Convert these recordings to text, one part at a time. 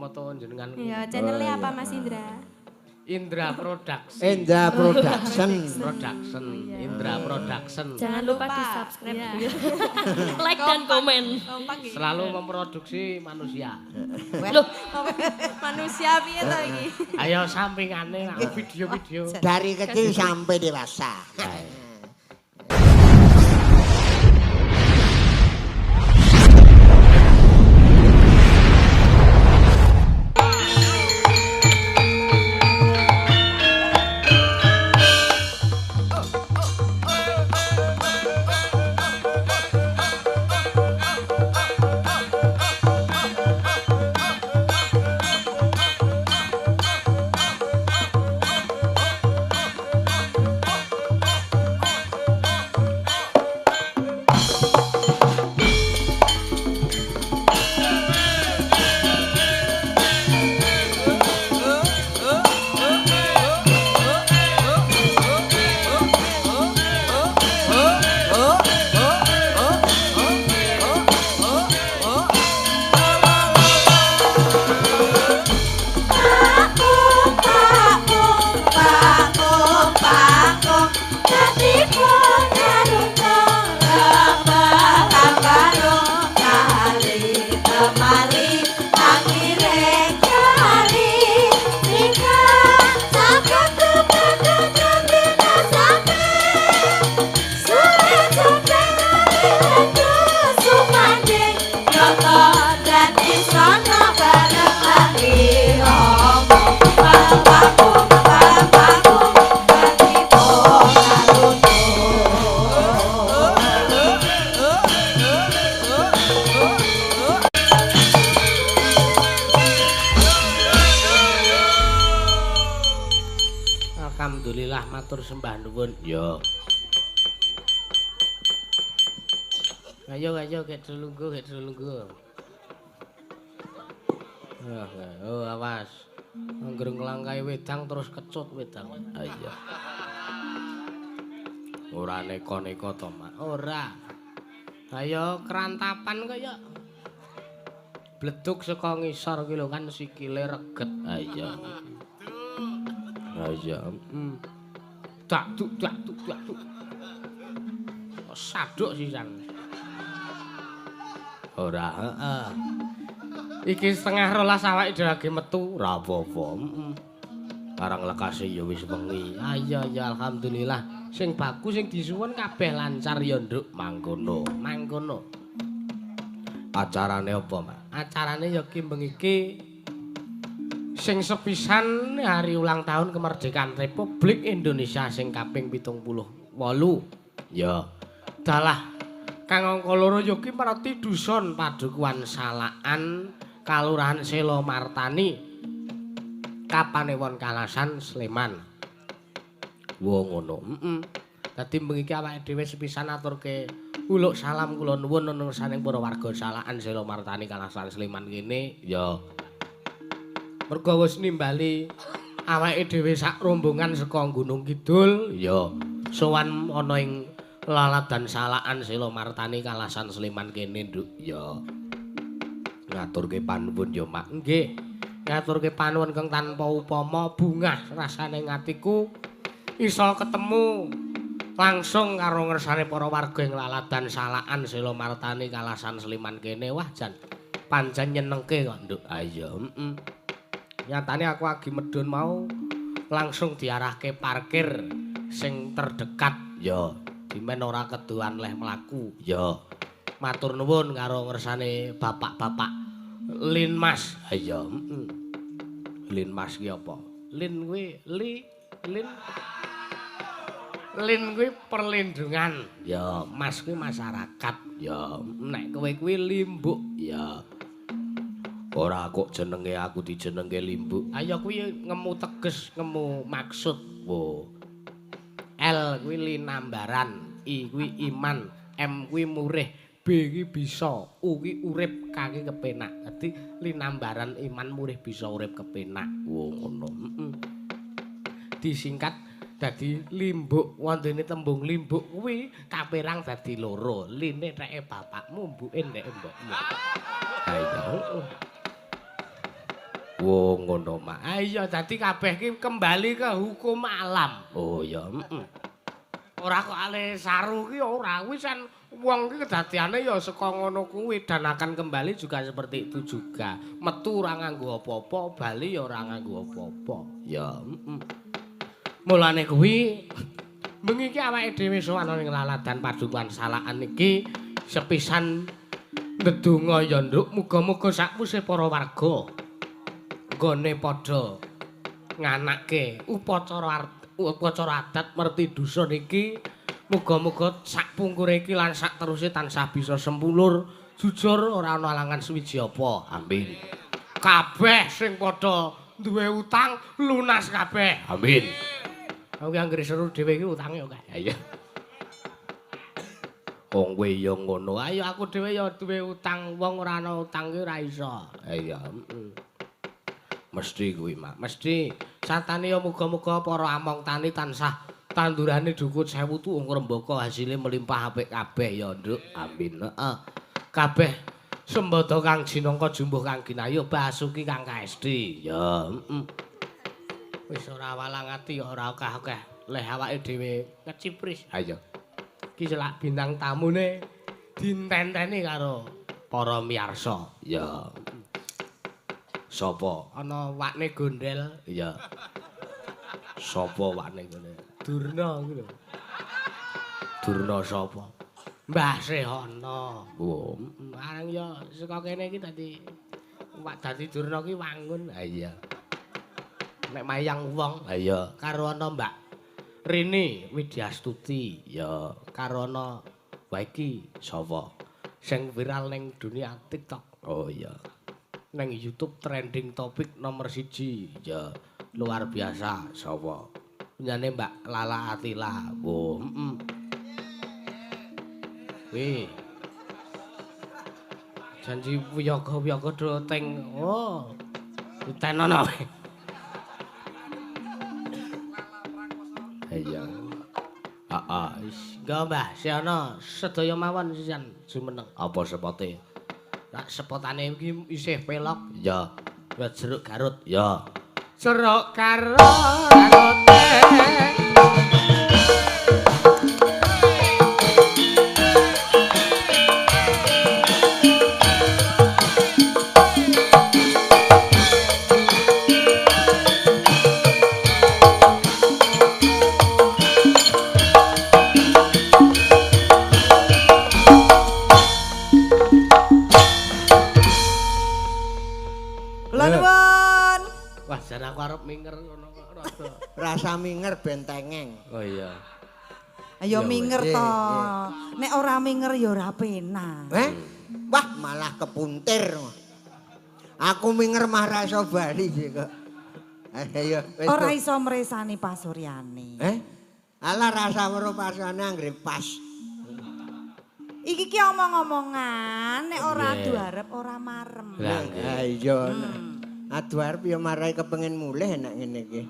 Moto jenengan. Iya, channelnya apa Mas Indra? Indra Production. Indra Production. Production. Indra Production. Jangan lupa di subscribe, ya. Like dan komen. Selalu memproduksi manusia. Loh, manusia piye to iki? Ayo sampingane video-video. Dari kecil sampai dewasa. Alhamdulillah matur sembah nuwun. Ya. Ayo ayo gek lungguh, gek lungguh. Oh awas. Angger nglangkai wedang terus kecut wedang. Ha iya. Ora neko-neko to, Mak. Ora. Ayo kerantapan kaya bleduk saka ngisor ki lho kan sikile reget. Ha iya. Ha iya. Tak tuk tak tuk tak tuk. Saduk sisan. Ora, heeh. Iki 11:30 awake dhewe lagi metu, ora apa-apa. Barang lekase ya wis wengi. Ayo ya alhamdulillah. Sing bagus sing disuwun kabeh lancar ya, Nduk. Mangkono, mangkono. Acarane apa, Mak? Acarane ya ki bengi iki sing sepisan hari ulang tahun kemerdekaan Republik Indonesia sing kaping 78. Ya. Dalah kang angka loro ya ki merti dusun Padukuhan Salakan, Kalurahan Selomartani, Kapanewon Kalasan, Sleman. Wo ngono. Heeh. Dadi bengi iki awake dhewe sepisan aturke uluk salam kula nuwun nursaning para warga Salakan Selomartani Kalasan Sleman kene. Ya. Mergo wis nimbali awake dhewe sak rombongan saka Gunung Kidul, ya sowan ana ing Laladan Salakan Selomartani Kalasan Sleman kene, Nduk. Ya. Ngaturke panuwun ya, Mak. Nggih. Ngaturke panuwun kang tanpa upama bungah rasane atiku iso ketemu langsung karo ngersane para warga ing Laladan Salakan Selomartani Kalasan Sleman kene. Wah, jan pancen nyenengke kok, Nduk. Ha iya, heeh. Nyatane aku agi medhun mau langsung diarahke parkir sing terdekat. Ya, dimen ora keduan leh mlaku. Ya. Matur nuwun karo ngersane bapak-bapak Linmas. Ha iya, heeh. Linmas ki apa? Lin kuwi li lin lin kuwi perlindungan. Ya, mas kuwi masyarakat. Ya, nek kowe kuwi limbuk. Ya. Ora kok jenenge aku dijenenge limbuk. Ayo kuwi ngemu teges, ngemu maksud. Wo. L kuwi linambaran, I kuwi iman, M kuwi murih, B kuwi bisa, U kuwi urip, K kuwi kepenak. Dadi linambaran iman murih bisa urip kepenak. Wo ngono. Heeh. Disingkat dadi limbuk. Wontene tembung limbuk kuwi kaperang dadi loro. Line teke bapakmu, mbuke ndeke mbokmu. Ha iya. Wo ngono mak. Ah iya dadi kabeh ki kembali ke hukum alam. Oh iya, heeh. Ora kok ale saru ki ora kuwi san wong ki kedadiane ya saka ngono kuwi dan akan kembali juga seperti itu juga. Metu ora nganggo apa-apa, bali ya ora nganggo apa-apa. Ya, heeh. Mulane kuwi bengi iki awake dhewe sowan ning laladan padukuhan Salakan iki sepisan ndedonga ya Nduk, muga-muga sakwise para warga nggone padha nganake upacara adat merti dusun iki muga-muga sak pungkure iki lan sak teruse tansah bisa sempulur jujur ora ana alangan suwiji apa. Amin. Kabeh sing padha duwe utang lunas kabeh. Amin. Aku ki anggere seru dhewe iki utange akeh. Ha iya. Wong kowe ya ngono. Ayo aku dhewe ya duwe utang, wong ora ana utang ki ora iso. Ha iya. Mesti kuwi, Mak. Mesti. Satane ya muga-muga para among tani tansah tandurane dukut sewu tuung rembaka hasile melimpah apik kabeh ya, Nduk. Amin. Heeh. Kabeh sembada kang jinangka jumbuh kang ginayu basuki kang kaesti. Ya, heeh. Wis ora walang ati ora akeh-akeh. Leh awake dhewe ngecipris. Ha iya. Iki selak bintang tamune dintenteni karo para miyarsa. Ya. Sapa? Ana wakne gondel. Iya. Sapa wakne gondel? Durna kuwi lho. Durna sapa? Mbah Sehana. Oh, arang ya saka kene iki dadi wak dadi Durna ki wangun. Ha iya. Nek mayang wong, ha iya, karo ana Mbak Rini Widyastuti, ya karo ana wae iki sapa? Sing viral ning dunia TikTok. Oh iya. Neng YouTube trending topik nomor 1, ya luar biasa sapa? Punyane Mbak Lala Atila. Oh, heeh. Wih. Janji wiyaga-wiyaga do teng. Oh. Ditenono. Iya. Heeh, wis. Engko Mbah Sehana sedaya mawon sisan jumeneng. Apa sepote? Rak sepotane iki isih pelok. Ya. Ya jeruk Garut. Ya. Jeruk Garut. Rasa minger bentengeng. Oh iya. Ayo minger to. Nek ora minger ya ora penak. Eh? Wah, malah kepuntir. Aku minger mah ra iso bali sih kok. Ayo wis. Ora iso mresani pasuryane. Eh? Alah rasa weruh pasuryane anggere pas. Iki ki omong-omongan nek ora adu arep ora marem. Lah iya. Adu arep ya marai kepengin mulih nek ngene iki.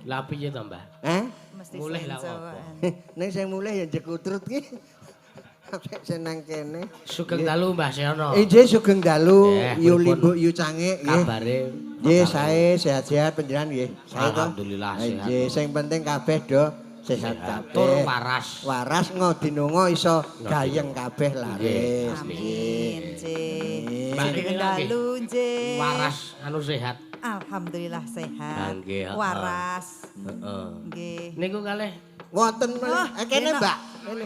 Lah piye to, Mbah? Eh? Mulih lah apa? Ning sing mulih ya njekutrut ki. Apik seneng kene. Sugeng dalu Mbah Sehana. Inggih sugeng dalu Yu Limbuk Yu Cangik nggih. Kabare? Nggih sae sehat-sehat panjenengan nggih. Sae to. Alhamdulillah sehat. Nggih sing penting kabeh do sehat kabeh. Tur waras. Waras ngodinonga iso gayeng kabeh laris. Amin. Nggih. Sugeng dalu nggih. Waras anu sehat. Alhamdulillah sehat. Nggih, waras. Heeh. Nggih. Niku kalih wonten kene Mbak. Kene.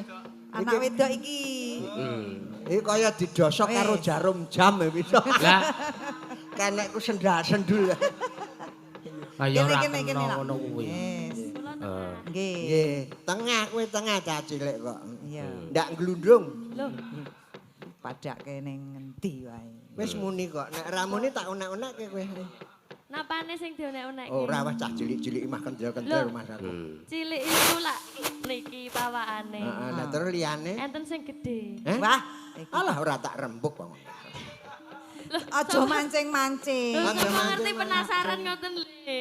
Anak wedok iki. Heeh. Iki kaya didosok karo jarum jam ya bisa. Lah kenekku sendal-sendul. Ayo ora kena ngono kuwi. Heeh. Nggih. Nggih, tengah kowe tengah cah cilik kok. Iya. Ndak glundung. Lho. Padake ning ngendi wae. Wis muni kok. Nek ra muni tak unek-unekke kowe. Napane sing dionek-onekke? Ora wah cah cilik-cilik mah kendel-kendel rumah aku. Cilik iku lak niki pawakane. Heeh, lah terus liyane? Enten sing gedhe. Wah, alah ora tak rembug kok. Aja mancing-mancing. Lho, ngerti penasaran ngoten lho.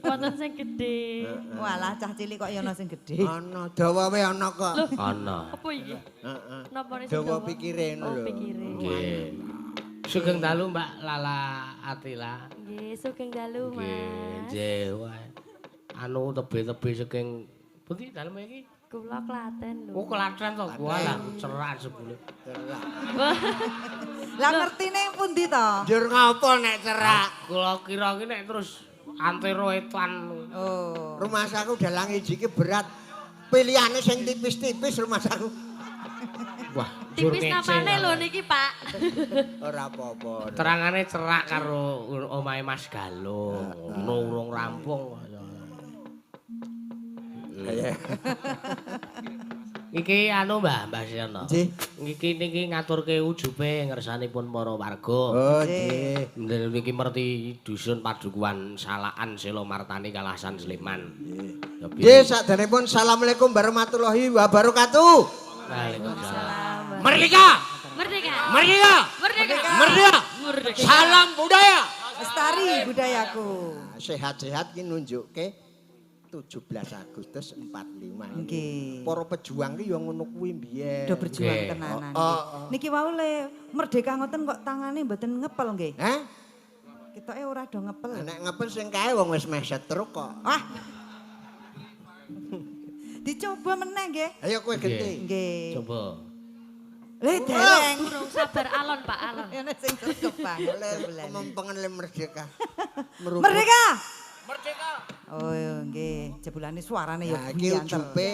Wonten sing gedhe. Walah cah cilik kok ya ana sing gedhe. Ana dawa wae ana kok. Ana. Apa iki? Heeh. Napa sing dawa pikire ngono lho. Oh, pikire. Nggih. Sugeng dalu Mbak Lala Atila. Nggih, sugeng dalu, Nggih, Mas. nggih wae. Anu tebe-tebe saking pundi dalem iki? Kula Klaten lho. Oh, Klaten to gua lah cerak jebule. Cerak. Lah ngertine pundi to? Njur ngopo nek cerak? Kula kira ki nek terus antero etan. Oh. Rumah saku dalang iji ki berat. Pilihane sing tipis-tipis rumah saku. Wah, njur Tipis ngece. napane lho niki, Pak. Ora apa-apa. Terangane cerak karo omahe Mas Galung. Ngono urung rampung. Iya. Iki anu Mbah, Mbah Seno. Nggih. Iki niki ngaturke ujube ngersanipun para warga. Oh, nggih. Nggih niki merti dusun Padukuhan Salaan Selomartani Kalasan Sleman. Nggih, sakdanipun assalamualaikum warahmatullahi wabarakatuh. Waalaikumsalam. Merdeka! Merdeka. Merdeka! Merdeka. Merdeka! Merdeka. Salam budaya. Lestari budayaku. Sehat-sehat ki nunjukke 17 Agustus 45. Nggih. Para pejuang ki ya ngono kuwi mbiyen. Do berjuang Nggih. tenanan. Oh, oh, oh. Niki wau le merdeka ngoten kok tangane mboten ngepel nggih. Hah? Ketoke ora do ngepel. Nek ngepel sing kae wong wis meh setruk kok. Ah. Dicoba meneh nggih. Ayo kowe genti. Nggih. Coba. Le dereng. Durung sabar alon, Pak, alon. Ana sing sregep banget Le jebulane. kemempengen le merdeka. Merubut. Merdeka. Merdeka. Oh nggih, jebulane suarane ya Nah, iki bianter. ujube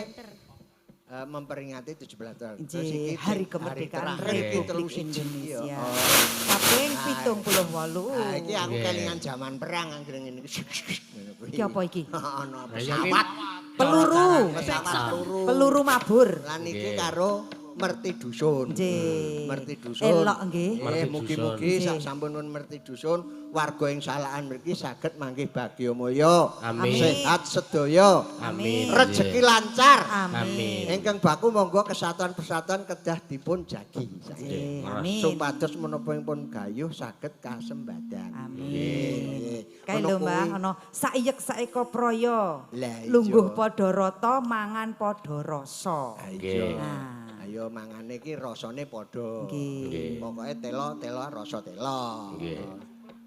memperingati 17 tahun. Terus Nggih, iki Hari Kemerdekaan terakhir iki Republik 31 ya. Indonesia. Oh. Kaping 78. Nah, iki aku Nggih. kelingan zaman perang anggere ngene iki. Ngono kuwi. Iki apa iki? Ana Lah, iya iki pesawat. Peluru. Pesawat peluru. Peluru mabur. Lan iki Nggih. karo merti dusun. Nggih. Merti dusun. Elok nggih. Merti Nggih, mugi-mugi dusun. sak sampun merti dusun warga ing Salaan mriki saged manggih bagya mulya. Amin. Sehat sedaya. Amin. Rejeki lancar. Amin. Ingkang baku monggo kesatuan-persatuan kedah dipun jagi. Nggih, Amin. Supados menapa pun gayuh saged kasembadan. Amin. Nggih. Kae Ngono lho Mbah, kuwi. ana saiyek saeka praya. Lah iya. Lungguh padha rata, mangan padha rasa. Ah, iya. Nggih. Nah. Ayo mangane iki rasane padha. Nggih. Pokoke telo-telo rasa telo. Nggih.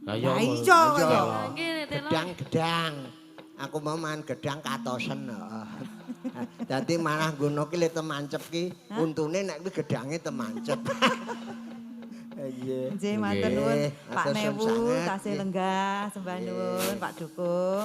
Lah iya. Lah iya kaya. Nggih, telo. Gedang-gedang. Aku mau mangan gedang katosen. Heeh. Dadi malah ngono ki le temancep ki untune nek kuwi gedange temancep. Iya. Nggih, matur nuwun Nggih, Pak matur suwun Newu, sanget. tasih Nggih. lenggah, sembah nuwun Pak Dukuh,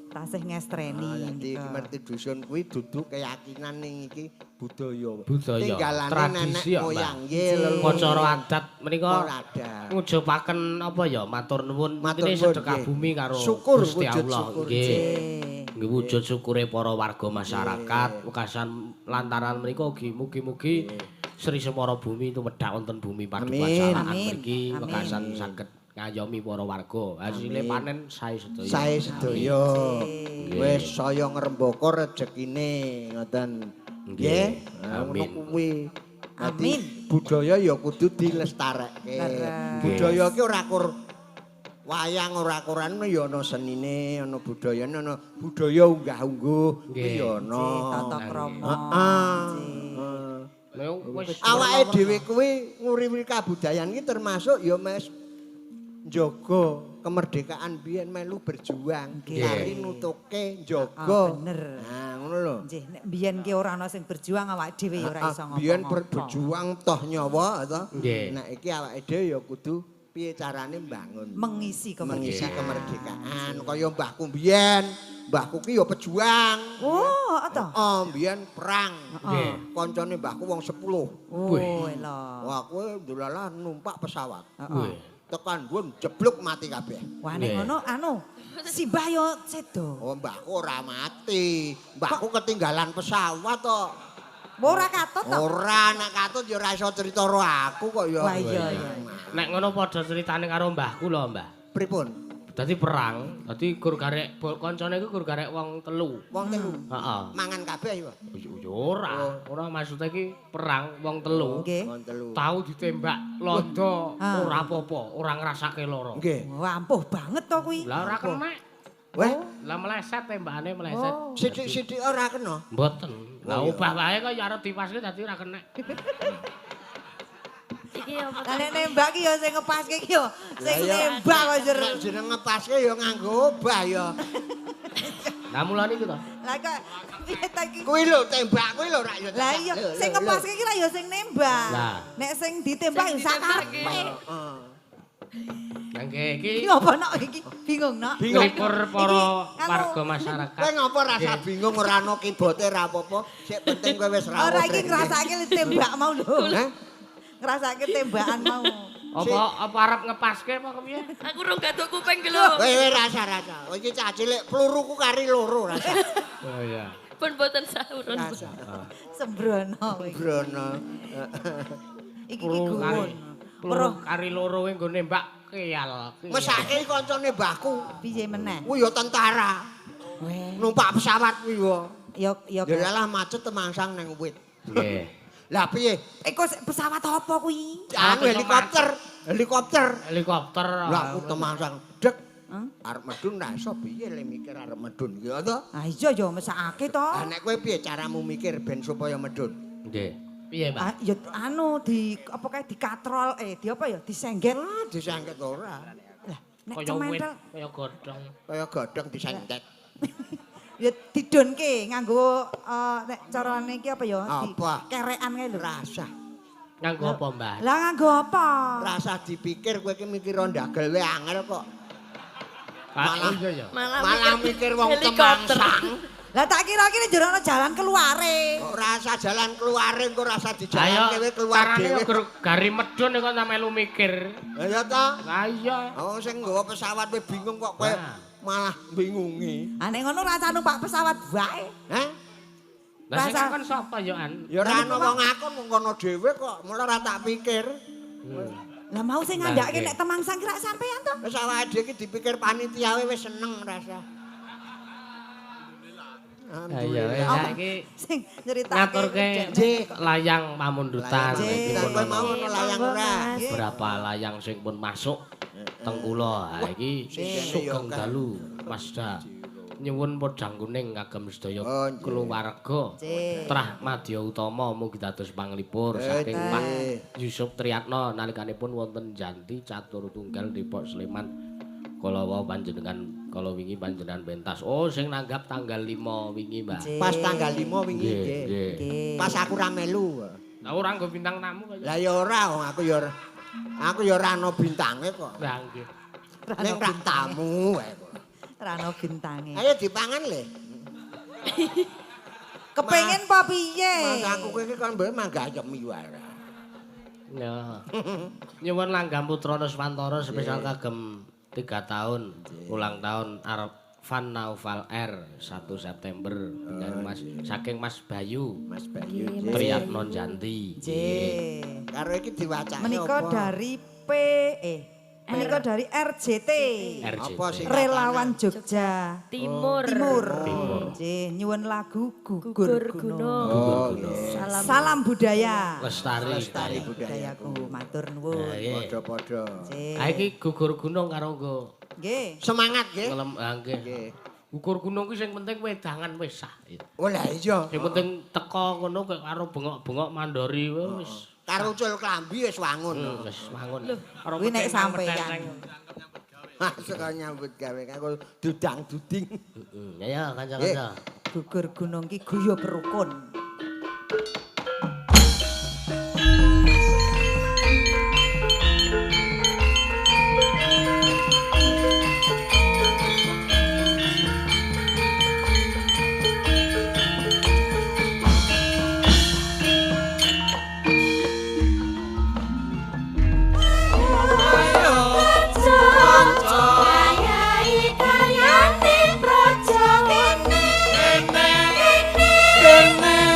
tasih ngestreni. Ah, dadi menika. merti dusun kuwi dudu keyakinan ning iki budaya. Budaya, Tinggalane nenek tradisi ya, Mbah. moyang nggih leluhur. Acara adat menika Ora adat. ngujupaken apa ya matur nuwun Matur intine nuwun, sedekah nggih. bumi karo Syukur, Gusti wujud Allah syukur. nggih. Nggih. Nggih wujud syukure para warga masyarakat wekasan lantaran menika ugi mugi-mugi Sri Semara Bumi tumedhak wonten bumi Padukuhan Amin. Salaan Amin. mriki Amin. wekasan saged ngayomi para warga. Hasile panen sae sedaya. Sae sedaya. Nggih. Wis saya ngrembaka rejekine ngoten. Nggih. Nah, ngono Amin. kuwi. Dadi Amin. Budaya ya kudu dilestarekke. Leres. Budaya ki ora kur wayang ora kur anu ya ana senine, ana budayane, ana budaya unggah-ungguh kuwi Nggih. ya ana. Nggih, tata krama. Heeh. Nggih. Heeh. Lha wis Awake dhewe kuwi nguri-uri kabudayan iki termasuk ya mes njaga kemerdekaan biyen melu berjuang, Nggih. kari nutuke njaga. Ah, bener. Nah, ngono lho. Nggih, nek biyen ki ora ana sing berjuang awake dhewe ya ora iso Ah, Biyen ngopo-ngopo. berjuang toh nyawa to. Nggih. Nah, iki awake dhewe ya kudu piye carane mbangun. Mengisi Mengisi kemerdekaan. kemerdekaan kaya mbahku biyen. Mbahku ki ya pejuang. Oh, to. Oh, biyen perang. Nggih. Koncone mbahku wong 10. Oh, elok. Wah, kowe ndolalah numpak pesawat. Wih. Tekan dhuwur jeblok mati kabeh. Wah, nek Nggih. ngono anu simbah yo sedo. Oh, mbahku ora mati. Mbahku ketinggalan pesawat kok. Ora katut to. Ora nek katut ya ora iso cerita karo aku kok ya. Wah, iya iya. Nek ngono padha critane karo mbahku lho, Mbah. Pripun? Dadi perang, dadi gur garek kancane iku gur garek wong telu. Wong telu. Heeh. Mangan kabeh ya. Ya ora, ora maksudnya iki perang wong telu. Nggih. Wong telu. Tau ditembak londo Ah. ora apa-apa, ora ngrasake lara. Nggih. Wah, ampuh banget to kuwi. Lah ora kena. Weh, Lah meleset tembakane meleset. sithik-sithik ora kena. Mboten. Lah obah wae kok ya arep dipaske dadi ora kena. Iki Iki apa? Lah nek nembak ki ya sing ngepaske ki ya sing nembak kok jer. Nek jeneng ngepaske ya nganggo obah ya. Lah mulane iku to. Lah kok piye ta iki? Kuwi lho tembak kuwi lho rak ya. Lah iya, sing ngepaske ki ra ya sing nembak. Nek sing ditembak ya sak karepe. Heeh. Nggih iki. Iki apa nok iki? Bingung nok. Bingung para warga masyarakat. Kowe ngopo rasa bingung ora ono kibote ra apa-apa, sik penting kowe wis rawuh. Ora iki ngrasake tembak mau lho. Hah? Ngrasake tembakan mau. Apa arep ngepaske apa kepiye? Aku rong gaduk kuping ki lho. Kowe rasa-rasa. Iki cah cilik peluruku kari loro rasa. Oh iya. Pun boten saurun. Rasa. Sembrono kowe. Sembrono. Iki ki gumun. Peluru kari loro kuwi nggo nembak keyal. Mesake kancane mbahku. Piye meneh? Kuwi ya tentara. Numpak pesawat kuwi yo. Ya ya. Ya lah macet temangsang nang wit. Nggih. Lah piye? Iku pesawat apa kuwi? Anu helikopter, helikopter. Helikopter. Lah aku temangsang dek. Arep medun ra iso piye le mikir arep medun ki to? Ah iya ya mesakake to. Lah nek kowe piye caramu mikir ben supaya medun? Nggih. Piye, Pak? Ya anu di apa kae dikatrol di apa ya disengget. Disengget ora. Lah nek cementel kaya godhong. Kaya godhong disengget. Ya didonke nganggo nek carane iki apa ya? Apa? Kerekan kae lho. Rasa. Nganggo apa, Mbah? Lah nganggo apa? Rasa dipikir kowe iki mikir ndagel wae angel kok. Malah mikir wong temangsang. Lah tak kira-kira jero ana jalan keluare. Kok rasa jalan keluare engko rasa dijalanke kowe keluar dhewe. Carane gari medun kok tak melu mikir. Lah iya ta? Lah iya. Wong sing nggawa pesawat kowe bingung kok kowe malah bingungi. Ah nek ngono rasa numpak pesawat wae. Hah? Lah sing kon sapa yo an? Ya ora ana wong aku mung kono dhewe kok, mula ora tak pikir. Lah mau sing ngandhake nek temangsang kira sampean to? Wis awake dhewe iki dipikir panitia wis seneng rasa. Alhamdulillah. Iki sing nyritake ngaturke layang pamundutan iki mau ono layang ora. Berapa layang sing pun masuk teng kula. Ha iki sugeng dalu Mas Da. Nyuwun podhang kuning kagem sedaya keluarga Trah Madya Utama mugi dados panglipur saking Pak Yusuf Triatno nalikanipun wonten Janti Catur Tunggal Depok Sleman. Kala wau panjenengan kala wingi panjenengan pentas. Oh sing nanggap tanggal 5 wingi, Mbak. Pas tanggal 5 wingi nggih. Pas aku ra melu. Lah ora nggo bintang tamu kok. Lah ya ora wong aku ya ora ana bintange kok. Lah nggih. Ning ra tamu wae kok. Ra ana bintange. Ayo dipangan le. Kepengin apa piye? Mas aku kowe iki kon mbok manggayemi wae. Ya. Nyuwun langgam putra Nuswantara spesial kagem 3 tahun ulang tahun Arfan Naufal R 1 September dengan Mas saking Mas Bayu. Mas Bayu Triatno Janti. Nggih. Karo iki diwacane menika dari P menika dari RJT. Apa sing Relawan Jogja Timur. Nggih, nyuwun lagu Gugur Gunung. Oh, Salam budaya. Lestari budayaku. Matur nuwun. Padha-padha. Ha iki Gugur Gunung karo nggo. Nggih. Semangat nggih. Ngelem nggih. Gugur Gunung kuwi sing penting wedangan wis sah. Oh lah iya. Sing penting teko ngono karo bengok-bengok mandori wis. Karo ucul klambi wis wangun. Wis wangun. Kuwi nek sampeyan. Masuk nyambut gawe aku dudang-duding. Heeh. Ya kanca-kanca. Gugur Gunung ki guyub rukun. Kene, kene,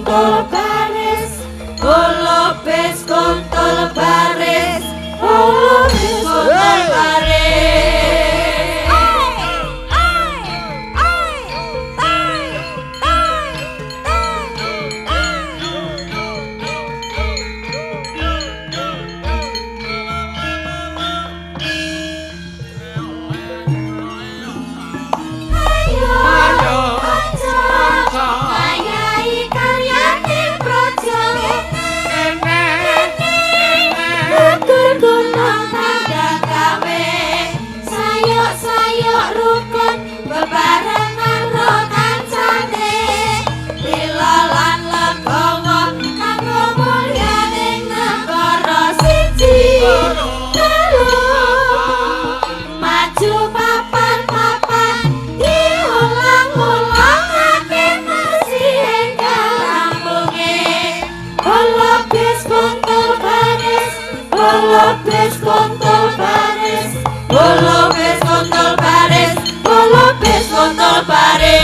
kontol baris, bolobes kontol baris, bolobes kontol baris. Bolobes kontol baris, bolobes kontol baris, bolobes kontol baris.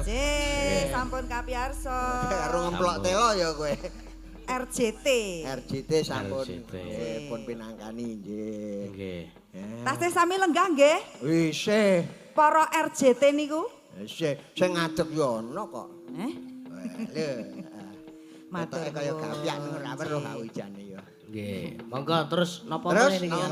Nggih, sampun kapiyarsa. Karo ngemplok telo ya kowe. RJT. RJT sampun pun pinangkani nggih. Nggih. Tasih sami lenggah nggih. Isih. Para RJT niku? Isih, sing ngadeg yo ana kok. Eh? Lho. Matur kaya gapyak ora weruh aku ijane ya. Nggih. Monggo terus napa meneh niki?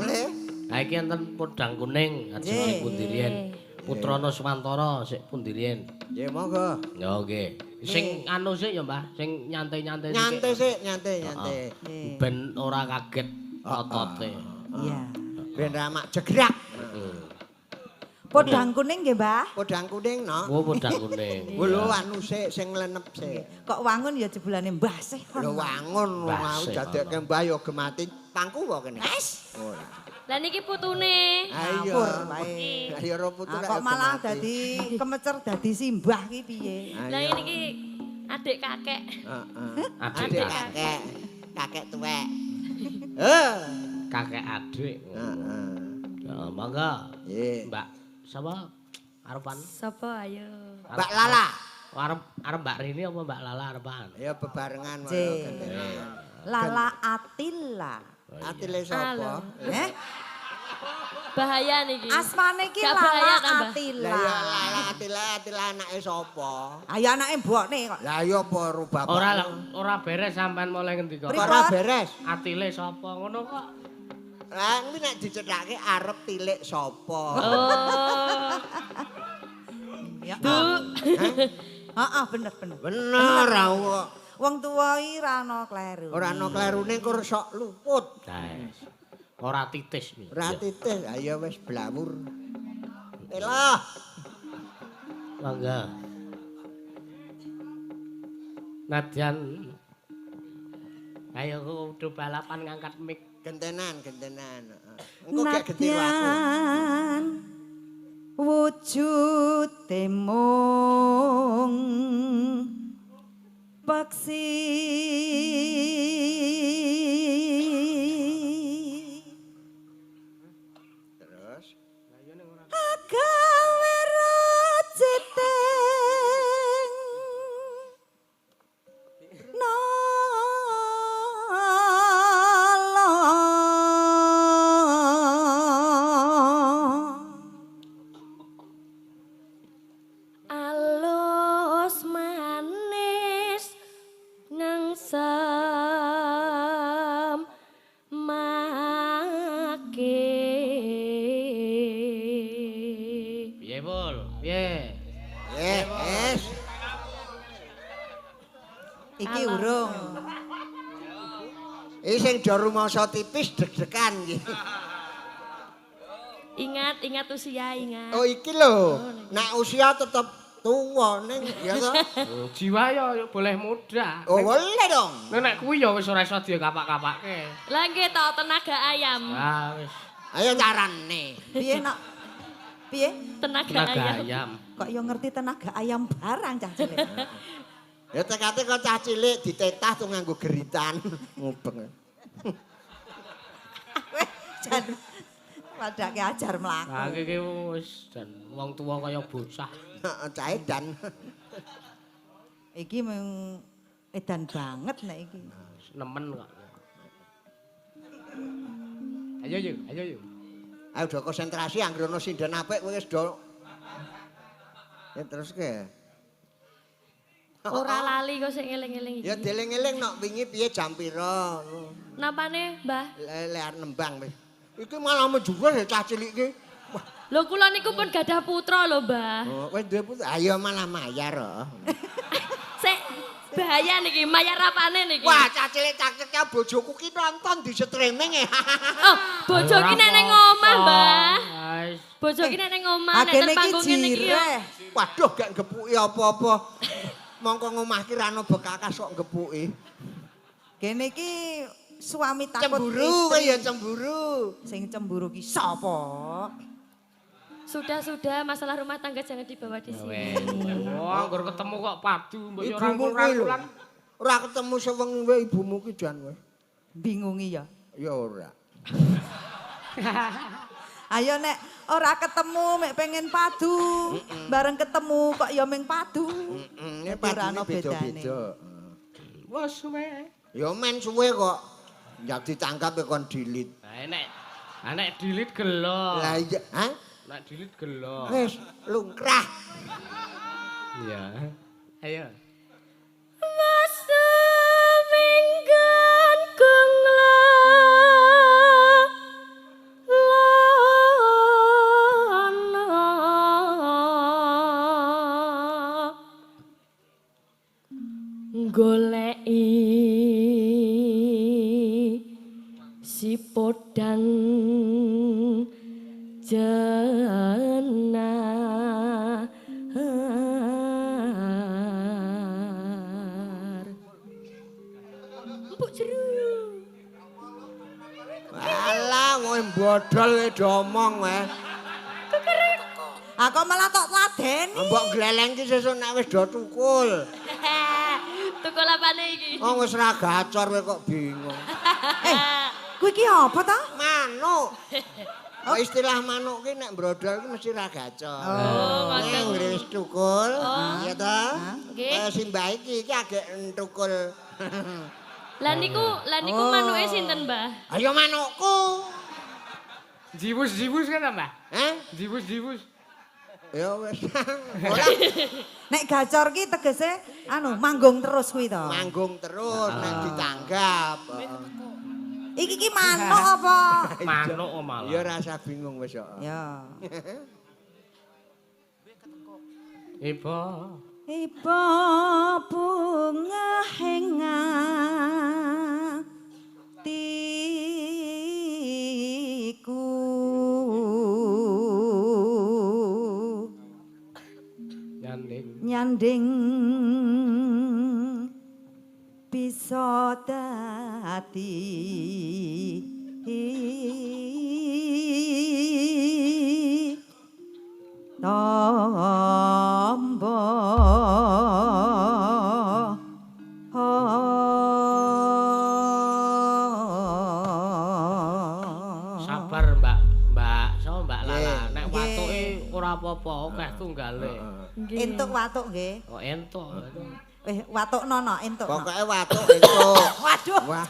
Ha iki enten podang kuning ajeng pundi riyen. Putrana Swantara sik pundi riyen. Nggih, monggo. Ya nggih. Sing anu sik ya, Mbah, sing nyantai-nyantai sik. Nyantai sik, nyantai-nyantai. Ben ora kaget otote. Iya. Ben ramak jegrak. Podang kuning nggih, Mbah? Podang kuning, no. Oh, podang kuning. Lho anu sik sing nglenep sik. Kok wangun ya jebulane Mbah sih. Lho wangun mau dadekke Mbah ya gemati pangku kok kene. Wes. Ora. Lah niki putune. Ayo. Ayo ora putu kok malah dadi kemecer dadi simbah ki piye? Lah niki adik kakek. Heeh. Adik kakek. Kakek tuwek. Heh, kakek adik. Heeh. Ya monggo. Nggih. Mbak sapa? Arepan? Sapa ayo? Mbak Lala. Arep Mbak Rini apa Mbak Lala arepan? Ya bebarengan Lala Atila. Atile sapa? Eh? Bahaya niki. Asmane iki Lala Atila. Lah ya Lala Atila, Atila anake sapa? Ayo anake mbokne kok. Lah iya apa ro bapak? Ora ora beres sampean mulai ngendika. Ora beres. Atile sapa ngono kok. Lah kuwi nek dicethake arep tilik sapa? Oh. Ya. Bu. Heeh, bener bener. Bener aku kok. Wong tuwa iki ora ana kleru. Ora ana klerune kur sok luput. Ora titis. Ora titis, ayo wis blawur. Elah. Mangga. Nadyan. Ayo kudu balapan ngangkat mic. Gentenan, gentenan. Engko gak getiru aku. Wujude mung peksi. Terus agawe rociting nala. Alus manis ngangsem make. Piye, Pul? Piye? Wes. Iki urung. Iki sing do rumangsa tipis deg-degan iki. Ingat, ingat usia, ingat. Oh iki lho, nek usia tetep tuwa ning ya to. Jiwa ya boleh muda. Oh boleh dong. Nek kuwi ya wis ora iso dikapak-kapake. Lah nggih to tenaga ayam. Ah wis. Ayo carane. Piye nak? Piye? Tenaga, Tenaga ayam. ayam. Kok yo ngerti tenaga ayam barang cah cilik. Ya tekate kok cah cilik ditetah tuh nganggo geritan ngubeng. Weh, jan padake ajar mlaku. Lah iki wis jan wong tuwa kaya bocah. Heeh, cah edan. Iki mung edan banget nek iki. Nemen kok. Ayo yuk, ayo yuk. Ayo do konsentrasi anggere ono sinden apik kowe wis do. Ya terus ke. Ora lali kok sing eling-eling iki. Ya dieling-eling nok wingi piye jam pira. Napane, Mbah? Le arep nembang wis. Iki malah menjuwur ya cah cilik iki. Wah, Lho kula niku pun gadah putra lho, Mbah. oh, wis duwe putra. Ayo malah mayar kok. Sik bahaya niki, mayar apane niki? Wah, cah cilik cakek bojoku ki nonton di streaming e. Oh, bojo ki nek ning omah, Mbah. Wis. Bojo ki nek ning omah nek Agene iki terpanggung ngene iki yo. jireh. Waduh, gak gepuki apa-apa. Mongko ngomah ki ra ono bekakas kok gepuki. Kene iki suami takut Cemburu kowe istri. ya cemburu. Sing cemburu ki sapa? Sudah-sudah masalah rumah tangga jangan dibawa di sini. Wah, anggar ketemu kok padu mbok yo Ibumu kuwi lho. rangkul-rangkulan. Ora ketemu sewengi wae ibumu ki jan kowe. Bingungi ya. Ya ora. Ayo nek ora ketemu mek pengen padu, bareng ketemu kok ya meng padu. Heeh, Dadi ora padune ono bedane. beda-beda. Wes suwe. Ya men suwe kok. Ya ditanggap ya kon delete. Lah nek nek delete gelo. Lah iya, hah? Nek delete gelo. Wis lungkrah. Iya. Ayo. Masa minggan kung lono goleki si podang jenar. Empuk jeru. Alah, kowe bodol kowe domong kowe. Aku malah tok ladeni. Mbok gleleng ki sesuk nek wis do tukul. Tukul apane iki? Wong wis ra gacor kowe kok bingung. Eh, kuwi ki apa ta? Manuk. Oh, istilah manuk ki nek brodol ki mesti ra gacor. Oh, Nek ngoten. anggere wis tukul, ya ta? Nggih. Eh, simbah iki iki agek tukul. Lah niku manuke sinten, Mbah? Ayo manukku. Jiwus-jiwus kan, Mbah? Hah? Jiwus-jiwus. Ya wis. Ora Nek gacor ki tegese anu manggung terus kuwi to. manggung terus nek ditanggap. Heeh. Iki ki manuk apa? Manuk kok malah. Ya rasa bingung wis kok. Ya. Ibu. Iba bunga henga tiku Nyanding. Nyanding bisa dadi tombo. Sabar, Mbak. Mbak, sapa Mbak Lala? Nggih. Nek watuke ora apa-apa, akeh tunggale. Entuk watuk nggih. Kok entuk. Eh watuk nono entuk. No. Pokoke watuk entuk. Waduh. Wah.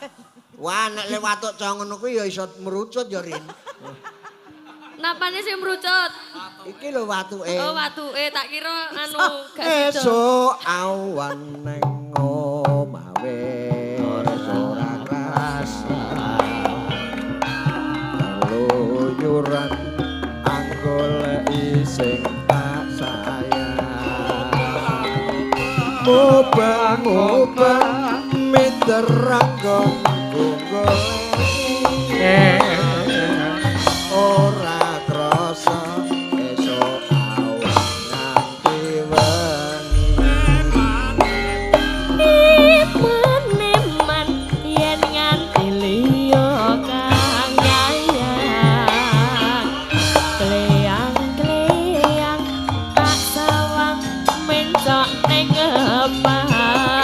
Wah, nek le watuk cah ngono kuwi ya iso merucut ya, Rin. Napane sing mrucut? Iki lho watuke. Oh, watuke tak kira anu gak sida. Esuk awan neng omah wis ora krasa. Keluyuran anggoleki sing tak sayang. Mubang-mubang miter anggonku goleki. Ora krasa esuk awan nganti wengi. Eman-eman yen nganti liya kang nyayang. Kleyang-kleyang tak sawang mencok ning epang.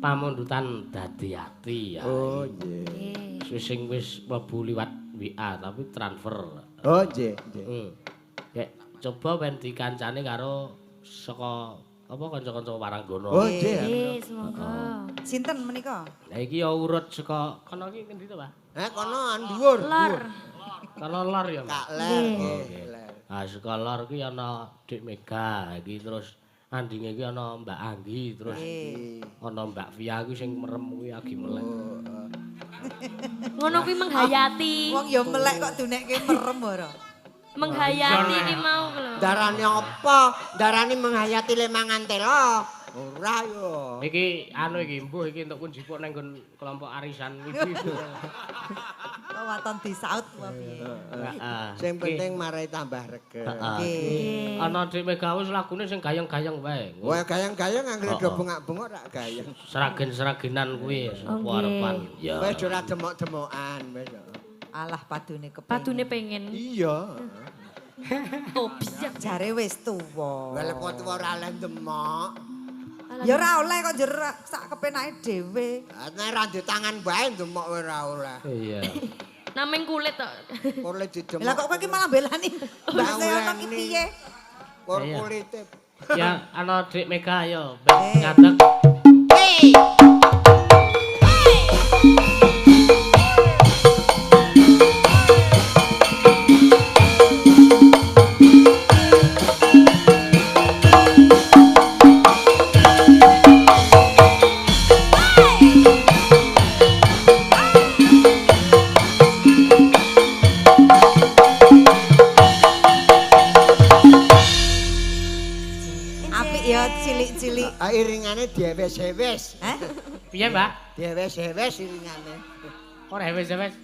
Pamundutan dadi ati ya. Oh nggih. Sing wis mlebu liwat WA tapi transfer. Oh nggih, nggih. Kek coba ben dikancane karo saka apa kanca-kanca Waranggono. Oh nggih. Semoga. Sinten menika? Lah iki ya urut saka kono iki ngendi to, Pak? Kono dhuwur. Lor. Kono lor ya, Mas. Kak ler nggih. Ah saka lor ki ana Dik Mega iki terus andinge iki ana Mbak Anggi terus ana Mbak Via kuwi sing merem kuwi agi melek. Ngono kuwi menghayati. Wong ya melek kok dunekke merem ora. Menghayati iki mau lho. Darane apa? Darane menghayati le mangan telo. Ora yo. Iki anu iki mbuh iki entuk kunjipuk nang nggon kelompok arisan ibu-ibu. Kok waton disaut apa piye? Heeh. Sing penting marai tambah regeng. Nggih. Ana Dik Mega wis lagune sing gayeng-gayeng wae. Wah gayeng-gayeng anggere do bengak-bengok rak gayeng. Seragen-seragenan kuwi sapa arepan. Ya. Wis ora demok-demokan wis. Alah padune kepengin. Padune pengen. Iya. Tobiak jare wis tuwa. Lah kok tuwa ora oleh demok. Ya ora oleh kok njur sak kepenake dhewe. Nek ora ndek tangan bae ndemok ora oleh. Iya. Nameng kulit tok. Kulit didemok. Lah kok kowe iki malah belani Mbak Seono ki piye? Kur kulite. Ya ana Dik Mega ayo ben ngadeg. Hey. Iringane diewes-ewes. Hah? Piye, Mbak? Diewes-ewes iringane. Ora ewes-ewes.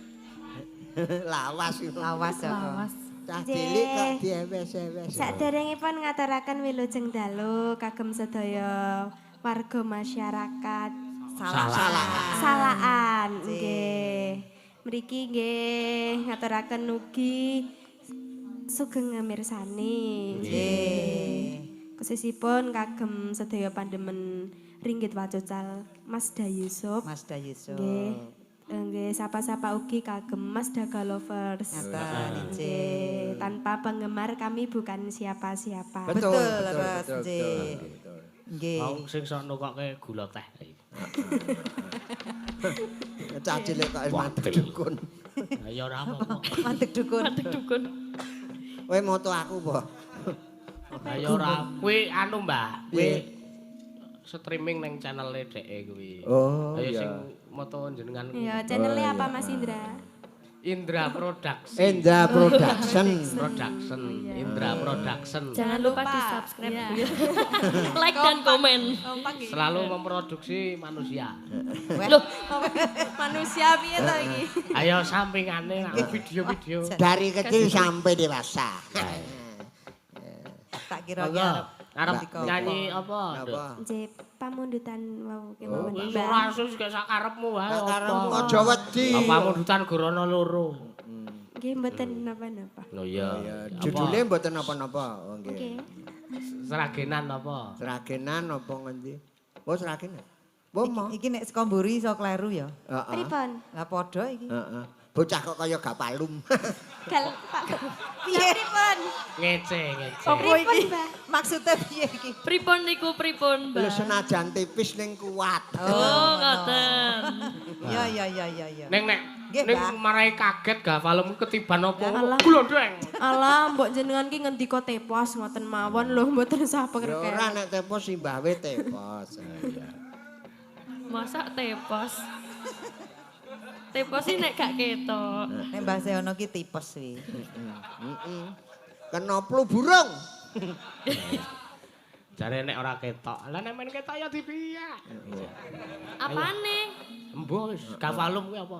Lawas iku. Lawas ya. Lawas. Cah cilik kok diewes-ewes. Saderengipun ngaturaken wilujeng dalu kagem sedaya warga masyarakat Salaan. Nggih. Mriki nggih ngaturaken ugi sugeng mirsani. Nggih. Khususipun kagem sedaya pandemen ringgit wacucal Mas Dayusuf. Mas Dayusuf. Nggih. Nggih, sapa-sapa ugi kagem Mas Daga Lovers. Ngaten nggih. Tanpa penggemar kami bukan siapa-siapa. Betul, betul, betul, betul. Nggih. Wong sing sok nukokke gula teh. Cah cilik kok mandeg dukun. Ya ya ora apa-apa. Mandeg dukun. Mandeg dukun. Kowe moto aku apa? Ya ora, kuwi anu Mbah, kuwi streaming nang channel-e dheke kuwi. Oh, Ayo iya. sing moto jenengan kuwi. Iya, channelnya apa Mas Indra? Indra Production. Indra Production. Production, Indra Production. Jangan lupa di-subscribe. Like dan komen. Selalu memproduksi manusia. Loh, Manusia piye to iki? Ayo sampingane nak video-video. Dari kecil sampai dewasa. Tak kira Monggo, arep Mbak. nyanyi apa? Nduk? Apa? Nggih, pamundutan wau kemawon. Wis Mbah. ora sus gak sakarepmu wae. Sakarepmu apa. aja wedi. Apa pamundutan gorono loro. Nggih, mboten napa-napa. Lho iya. Judule mboten napa-napa. Oh nggih. Nggih. Seragenan apa? Sragenan apa ngendi? Oh Sragenan. Oh mo. Iki nek saka mburi iso kleru ya. Heeh. Pripun? Lah padha iki. Heeh. Bocah kok kaya gak palum. Gal Pak. Piye pripun? Ngece, ngece. Apa Pripun, iki? Mbah? Maksudnya piye iki? Pripun niku pripun, Lho Mbah? senajan tipis ning kuat. Oh, ngoten. Ya ya ya ya ya. Ning nek Nggih, ning Mbah. marai kaget gak palem ketiban apa? Alah. Glondeng. Alah, mbok jenengan ki ngendika tepos ngoten mawon lho, mboten usah Ya ora pengertian. nek tepos simbahe tepos. Masa tepos? Tepos sih nek gak ketok. Nek Mbah Sehono ki tipes kuwi. Heeh. Kena flu burung. Jare nek ora ketok. Lah nek men ketok ya dipiyak. Apane? Embuh wis gafalum kuwi apa?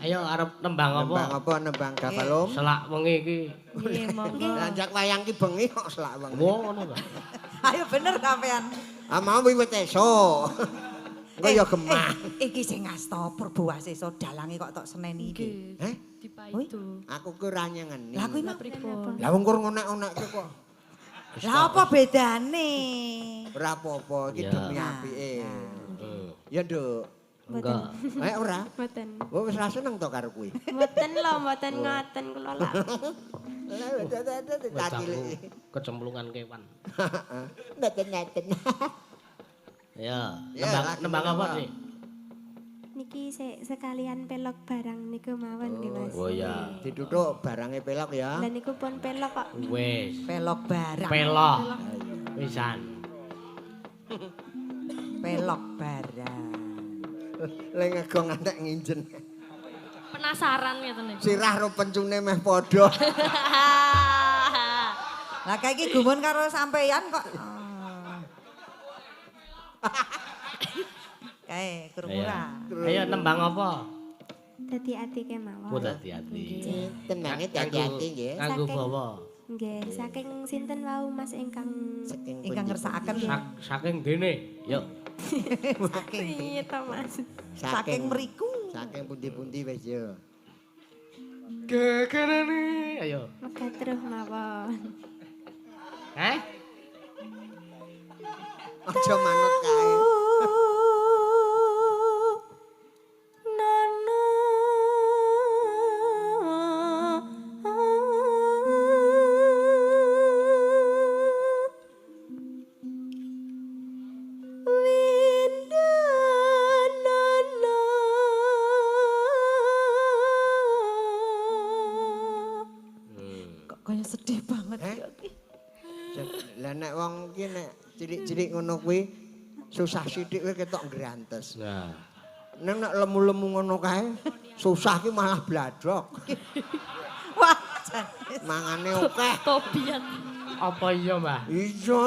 Ayo arep nembang apa? Nembang apa nembang gafalum? Selak wengi iki. Nggih, monggo. Lanjak wayang ki bengi kok selak wengi. Wo ngono ta. Ayo bener sampean. Ah mau wiwit esuk. Engko ya gemah. Iki sing ngasta Purbowaseso dalange kok tok seneni iki. Heh, Dipaidu. aku ki ora nyengeni. Lah kuwi mah Pripun? Lah wong kur ngonek-onekke kok. Lah apa bedane? Ora apa-apa iki Ya. demi apike. Ya, Nduk. Enggak. Eh ora. Mboten. Oh wis ra seneng to karo kuwi. Mboten lho, mboten ngoten kula lak. Wis aku kecemplungan kewan. Mboten-mboten. Ya, Ya, nembang lagi nembang apa nembang. sih? Niki sekalian pelok barang niku mawon nggih Mas. Oh iya. Ditutuk barange pelok ya. Lah niku pun pelok kok. Wis. Pelok barang. Pelok. Wisan. Pelok barang. Le ngegong ngantek nginjen. Penasaran ngeten niku. Sirah ro pencune meh padha. Lah kayak iki gumun karo sampeyan kok. Kae krungu ra. Ayo nembang apa? Dadi ati kemawon. Oh dadi-ati. Tenange dadi-ati nggih. Kanggo bawa. Nggih, saking sinten wau Mas ingkang Saking Ingkang ngersakaken Saking dene. Yuk. saking Iya to Mas. saking mriku. Saking pundi-pundi wis yo. Gegerane. Ayo. Megatruh mawon. Heh? Aja manut kae. Nana Windanana Kok kaya sedih banget Eh? ya. Lah nek wong ki nek cilik-cilik ngono kuwi susah sithik kuwi ketok grantes. Nah. Nek nek lemu-lemu ngono kae susah ki malah bladok. Wah, jan. Mangane akeh. Tobiat. Apa iya, Mbah? Iya.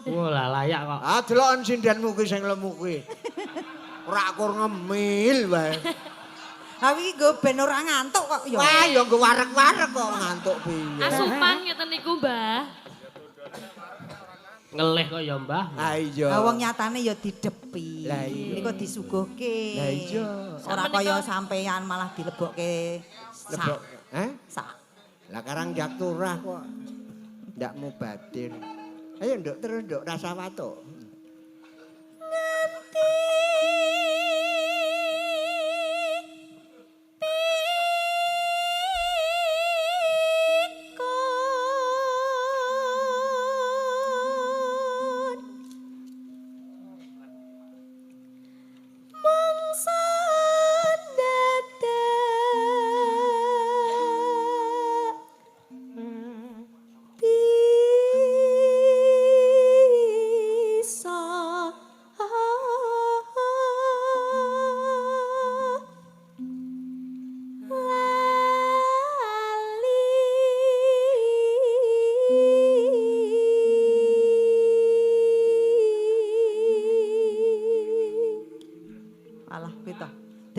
Wah, lah layak kok. Ah deloken sindenmu kuwi sing lemu kuwi. Ora kur ngemil wae. Lah iki nggo ben ora ngantuk kok ya. Wah, ya nggo warek-warek kok ngantuk piye. Asupan ngeten niku, Mbah. Ngelih kok ya, Mbah. Ah iya. Lah wong nyatane ya didepi. Lah iya. Niku disuguhke. Lah iya. Ora kaya sampeyan malah dilebokke sak. Lebok. Eh? Sak. Lah karang jak turah kok. Ndak mubadir. Ayo nduk terus nduk rasa watuk. Nganti pikun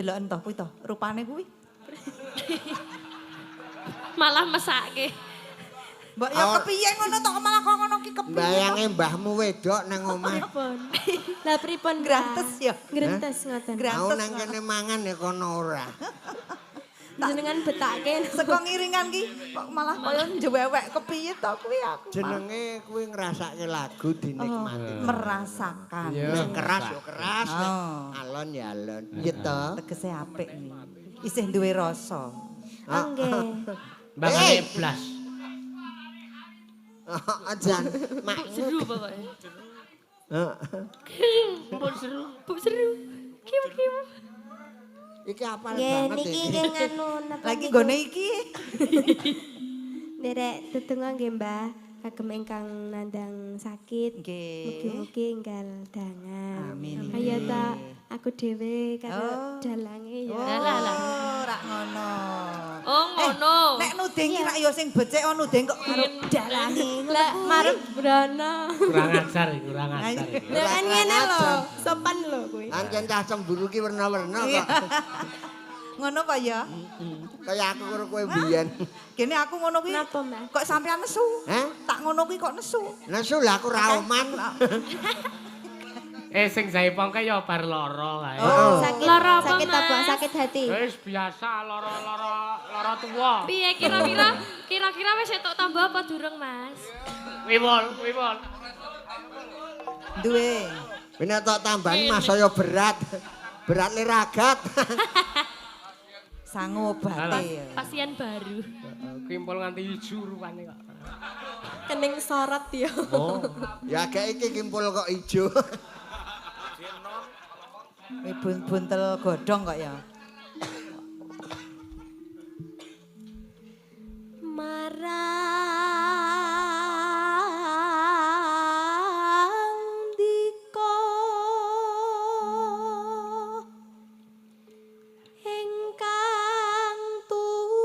Deloken to kuwi to, rupane kuwi. Malah mesake. Mbok ya kepiye ngono to malah kok ngono ki kepiye. Bayange mbahmu wedok nang omah. Pripun? Lah pripun Gratis ya? Grentes ngoten. Aku nang kene mangan ya kono ora. Jenengan betake saka ngiringan ki kok malah kaya njewewek kepiye to kuwi aku. Jenenge kuwi ngrasake lagu dinikmati. Merasakan. Nek keras ya keras, nek alon ya alon. Iya to. Tegese apik. Isih duwe rasa. Nggih. Mbangane blas. Ajan mak seru pokoke. Heeh. Bu seru, bu seru. Kim kim. Iki apal banget iki. Niki nggih nganu napa. Lagi nggone iki. Nderek tetungga nggih Mbah, kagem ingkang nandang sakit. Nggih. Mugi-mugi enggal dangan. Amin. Ayo ta aku dhewe karo dalange ya. Lah lah. Ora ngono. Oh ngono. Nek nuding ki rak ya sing becik oh nuding kok karo dalange. Lah marep brana. Kurang ajar, kurang ajar. Lah kan ngene lho, sopan lho kuwi. Ancen cah cemburu ki werna-werna kok. Ngono apa ya? Kaya aku karo kowe mbiyen. Gene aku ngono kuwi. Napa, Mbah? Kok sampean nesu? Hah? Tak ngono kuwi kok nesu. Nesu lah aku ra oman. Sing jaipong kae ya bar lara kae. Sakit lara apa, sakit apa? Mas? Sakit hati. Wis biasa lara-lara lara tuwa. Piye kira-kira kira-kira wis entuk tambah apa durung, Mas? Wimol, wimol. Duwe. Nek tok tambahan Mas saya berat. Berat le ragat. Sangu obate. Pasien baru. Kimpul nganti ijo rupane kok. Kening sorot ya. Oh. Ya gak iki kimpul kok ijo. Buntel godhong kok ya. Marang dika ingkang tuhu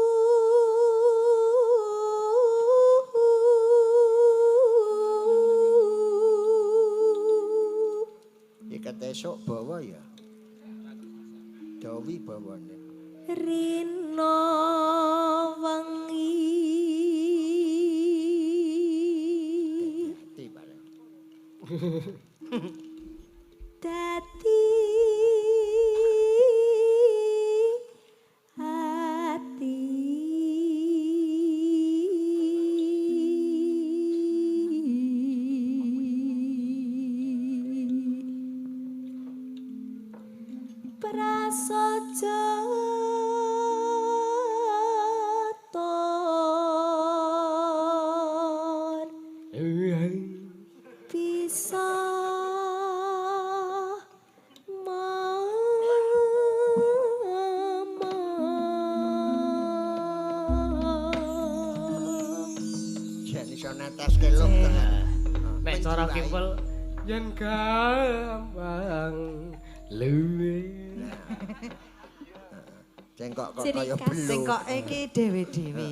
Iket esuk bawa ya. Dawi bawane. Rina wengi. Dadi ati prasaja tor bisa Jan iso neteske luk tenan. Nek cara kimpul yen gampang luwe. Cengkok kok kaya belu. Cengkoke iki dhewe-dhewe.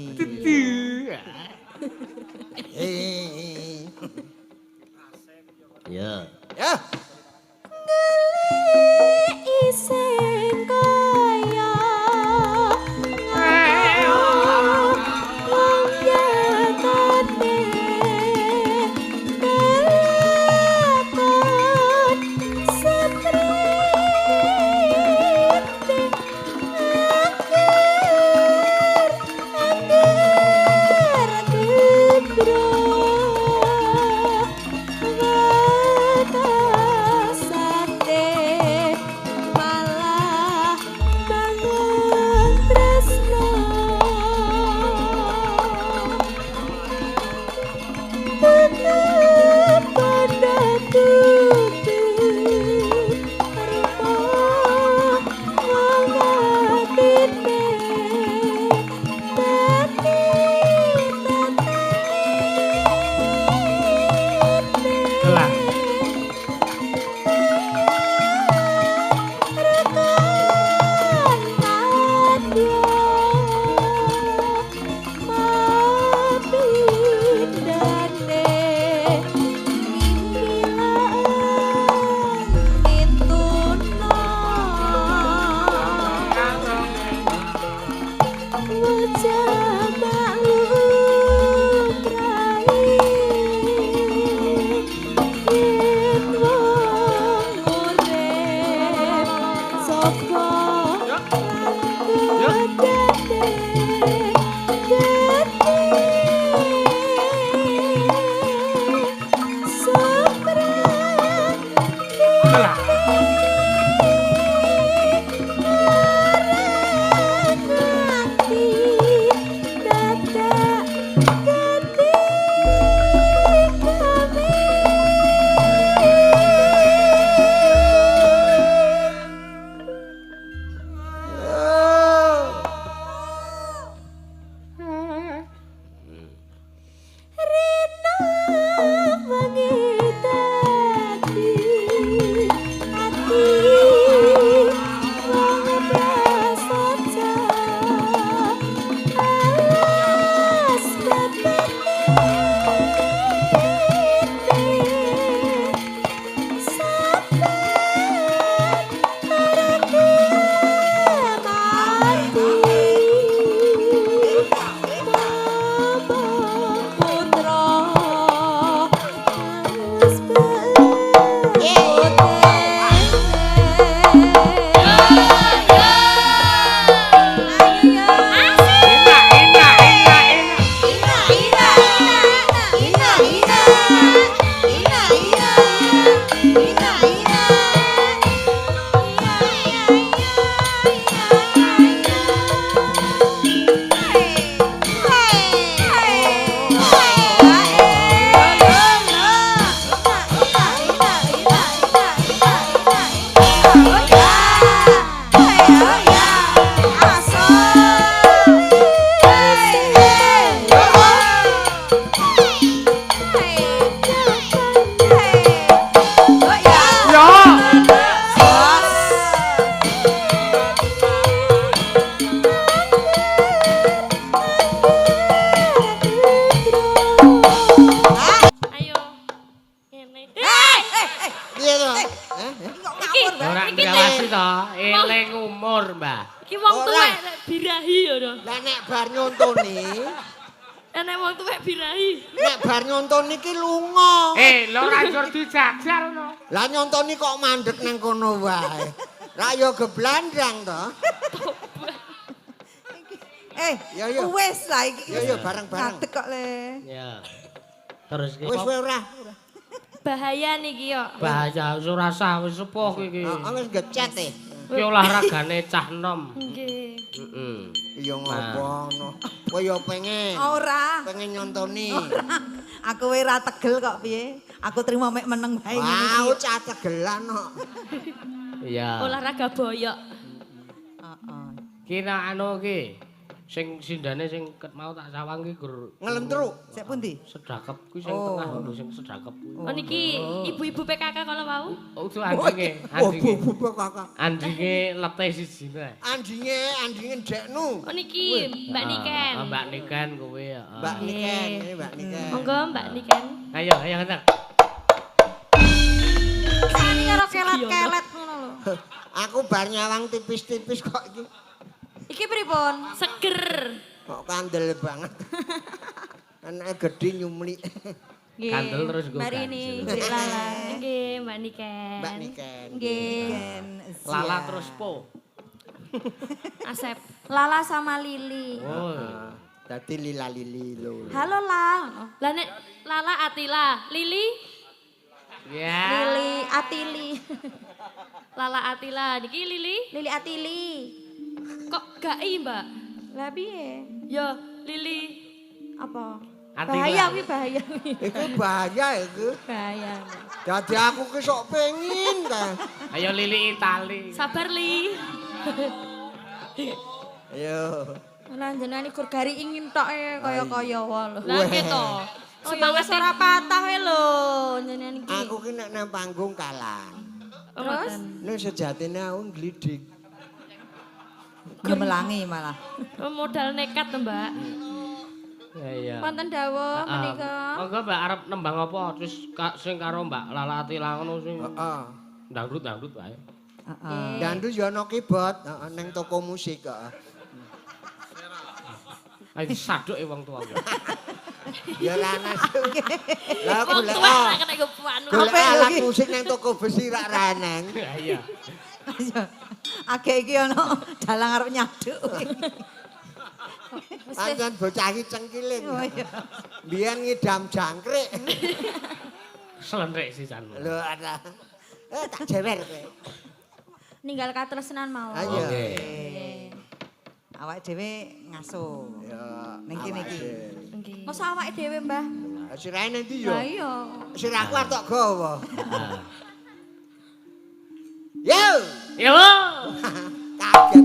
Ya. Ya. Ngelik ising kaya wong nyatane kelakon seprite angger angger gendro Lah. Enak, enak, enak, enak. Yo. Ayo. Ngene. Piye to? Hah? Kok ngawur wae. Ora Iki ngawasi to, eling umur, Mbah. Iki wong Ora. tuwek nek birahi ya to. Lah nek bar nyontoni, Nek wong tuwek birahi. nek bar nyontoni ki lunga. Eh, lho ora njur dijajal no. Lah nyontoni kok mandek nang kono wae. Ra yo geblandang to. Eh, Ya, ya. wis lah iki. Ya, ya, bareng-bareng. Ngadeg kok le. Ya. Terus ki Wis kowe ora. Bahaya niki yo. bahaya wis ora sah wis sepuh iki. Heeh wis gecet e. Ki olahragane cah nom. Nggih. Heeh. Iya ngopo ngono. Kowe yo pengen. Ora. Pengen nyontoni. Aku wae ra tegel kok piye. Aku trimo mek meneng wae ngene Wah, iki. cah tegelan kok. Iya. Olahraga boyok. Heeh. Ki nak anu ki sing sindane sing ket mau tak sawang ki gur Ngelentruk. Sik pundi? Sedakep kuwi sing Oh. tengah lho sing sedakep kuwi. Oh niki ibu-ibu PKK kalau wau. Oh, itu anjinge, Oh, anjinge. bu bu kakak. Anjinge lete siji nae. Anjinge, anjinge ndeknu. Oh niki Mbak Niken. Ah, Mbak Niken kuwi heeh. Mbak Niken, ini Mbak Niken. Monggo Mbak Niken. Ayo, ayo ngentek. Ini karo kelet-kelet ngono lho. Aku bar nyawang tipis-tipis kok iki. Iki pripun? Seger. Kok kandel banget. Anake gedhe nyumlik. Nggih. Kandel terus nggo Mbak Rini, ganjel. Cik Lala. Nggih Mbak Niken. Mbak Niken. Nggih. Lala terus po. Asep. Lala sama Lili. Oh. Dadi lila lili lho. Halo La. Lah nek Lala Atila, Lili, Ya. Lili Atili. Lala Atila niki Lili. Lili Atili. Kok gak i, Mbak? Lah piye? Ya Lili. Apa? Atila. Bahaya kuwi bahaya. Iku bahaya iku. Bahaya. Dadi aku ki sok pengin ta. Ayo Lili Itali. Sabar Li. Ayo. Lah jenengan iku gari ingin tok e kaya-kaya wae lho. Lah nggih to. Oh ya wis ora patah wae lho jenengan iki. Aku ki nek nang panggung kalah. Terus Ning sejatine aku nglidik. Gemelangi malah. Oh, modal nekat to, Mbak. Ya iya. wonten dawuh Ah, menika. Monggo Mbak arep nembang apa terus sing karo Mbak Lala Atila ngono sing Heeh. dangdut-dangdut wae. Heeh. Dandu yo ana keyboard, heeh, ning toko musik heeh. Ayo saduke wong tuwa. Ya ora ana. Lah Wong golek tuwek ora kena nggo anu. golek Apik lho alat iki. musik ning toko besi rak ra eneng. Iya. Agek iki ana dalang arep nyaduk. Pancen bocah iki cengkiling. Oh iya. Biyen ngidam jangkrik. Selendrek sisan. Lho ada. Eh, tak jewer kowe. Ninggal katresnan mawon. Ayo. Oke. Awake dhewe ngaso. Ya. Ning kene iki. Nggih. Masa awake dhewe, Mbah? Sirahe ning ndi yo? Lah iya. Sirahku arep tok gawa. Yo. Yo. Kaget.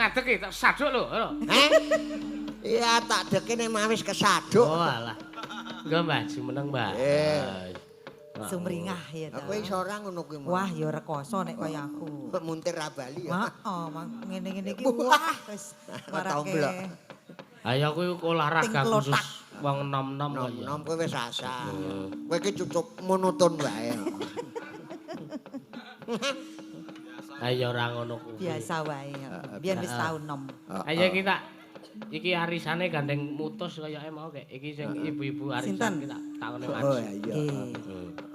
Ngadeg iki tak saduk lho. Heh? Iya tak dekene mah wis kesaduk. Oh alah. Engko Mbah jumeneng Mbah. Sumringah ya ta. Kowe iso ora ngono kuwi. Wah ya rekoso nek kaya aku. Muntir ra bali ya. Heeh, ngene-ngene iki wah wis marake. Ayo kuwi olahraga khusus wong nom-nom kok ya. Nom-nom kowe wis rasa. Kowe iki cukup monoton wae. Ayo ora ngono kuwi. Biasa wae. Biyen wis tau nom. Ayo iki tak iki arisane gandeng mutus kayake mau kek. Iki sing ibu-ibu arisan iki tak takone maju. Oh iya.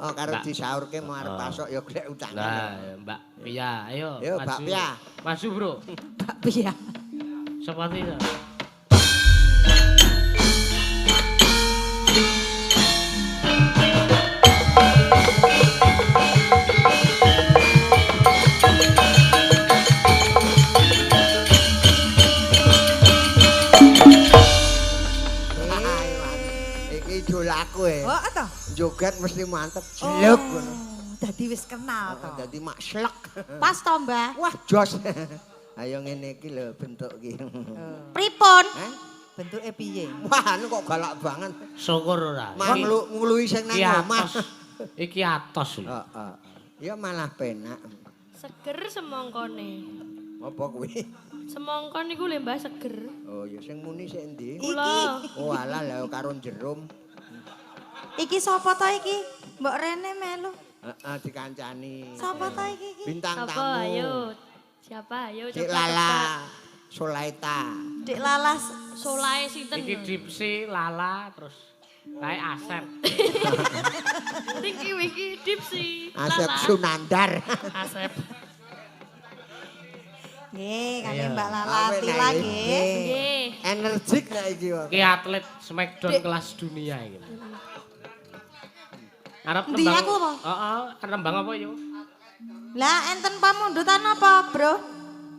Oh karo disaurke mau arep pasok ya golek utangan. Lah Mbak Pia, ayo maju. Mbak Pia. Maju, Bro. Mbak Pia. Sepati to. Idolaku e. Oh, to. Joget mesti mantep, jelek ngono. Dadi wis kenal to. Dadi mak slek. Pas to, Mbah. Wah, jos. Ayo ngene iki lho bentuk iki. Pripun? Heh? Bentuke piye? Wah, anu kok galak banget. Syukur ora. Mang ngluwi sing nang omah. Iki atos lho. Heeh. Ya malah penak. Seger semongkone. Apa kuwi? Semongko niku lho Mbah seger. Oh ya sing muni sik endi? Kula. Oh alah lha karo jerum. Iki sapa ta iki? Mbok rene melu. Heeh dikancani. Sapa ta iki iki? Bintang Sapa tamu. ayo? Siapa ayo Dik coba. Lala Solaita. Dik Lala Solae sinten? Iki Dipsi Lala terus kae Asep. Iki iki Dipsi. Asep Sunandar. Asep. Nggih, kali Mbak Lala Apik Tila nek iki. nggih. Nggih. Energik nek iki kok. Iki atlet Smackdown kelas dunia iki. Arep Endi nembang. aku apa? Heeh, arep nembang apa yo? Lah enten pamundutan apa, Bro?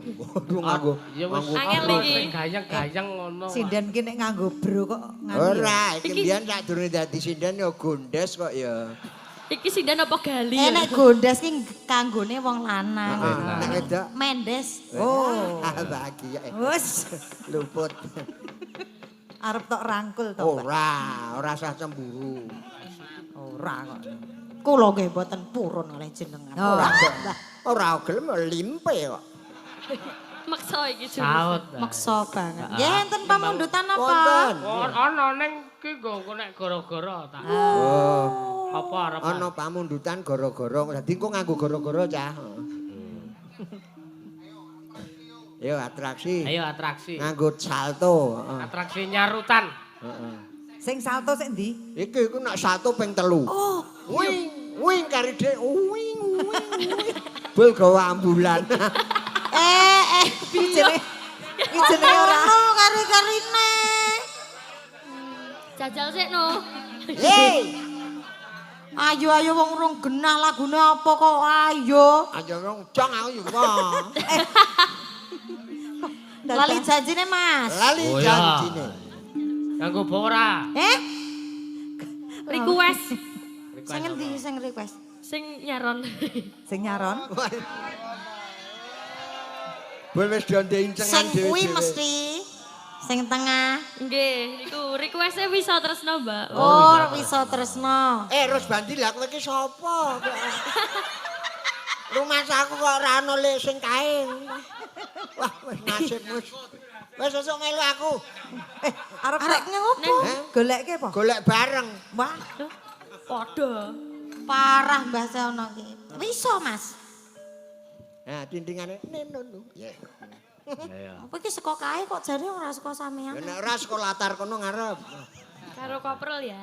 Waduh nganggo. Ya wis Angel apa iki. sing gayeng-gayeng ngono. Sinden ki nek nganggo bro kok nganggo. Ora, iki mbiyen sadurunge dadi sinden ya gondes kok ya. Iki sinden apa gali? Eh nek gondes ki kanggone wong lanang. Heeh. Nek wedok Mendes. Oh. Bahagia. Wes Luput. arep tok rangkul to, Mbak. Ora, ora usah cemburu. Ora kok. Kula nggih mboten purun kalih jenengan. Oh. Ora ora gelem limpe kok. Maksa iki jurus. Saut. Maksa banget. Nggih enten pamundutan apa? Wonten. Ana ning ki nggo nek gara-gara tak. Oh. Apa arep? Ana pamundutan gara-gara. Dadi engko nganggo gara-gara cah. Ayo atraksi. Ayo atraksi. Nganggo salto. Heeh. Atraksi nyarutan. Heeh. Sing salto sik ndi? Iki iku nek salto ping 3. Oh. Wing, wing kari dhek wing wing. Wing. Bul gawa ambulan. Eh Iki jenenge iki jenenge ora. Ono kari-karine. Jajal sik no. Hei, Ayo ayo wong urung genah lagune apa kok ayo. aja wong jong aku yo. Wah. Lali janjine Mas. Lali Oh, iya. janjine. Nganggo apa ora? Eh, Request sing endi sing request? sing nyaron. Sing nyaron. Bul wis do incengan Sing dhewe. kuwi mesti sing tengah. Nggih, niku request-e Wisa Tresno, Mbak. Oh, Wisa Tresno. Eh, Ros Bandi lah kowe iki sapa? Rumah aku kok ora ono lek sing kae. Wah, wis nasibmu. Wis sesuk melu aku. Eh, arep Arek ngopo? Heh? Golekke apa? Golek bareng. Wah, Padha. Parah Mbah Sewono iki. Wisa, Mas. Nah, tintingane nenono. Ya. Ayo. Apa iki saka kae kok jare ora saka sampean? Ya nek ora saka latar kono ngarep. Karo koprol ya.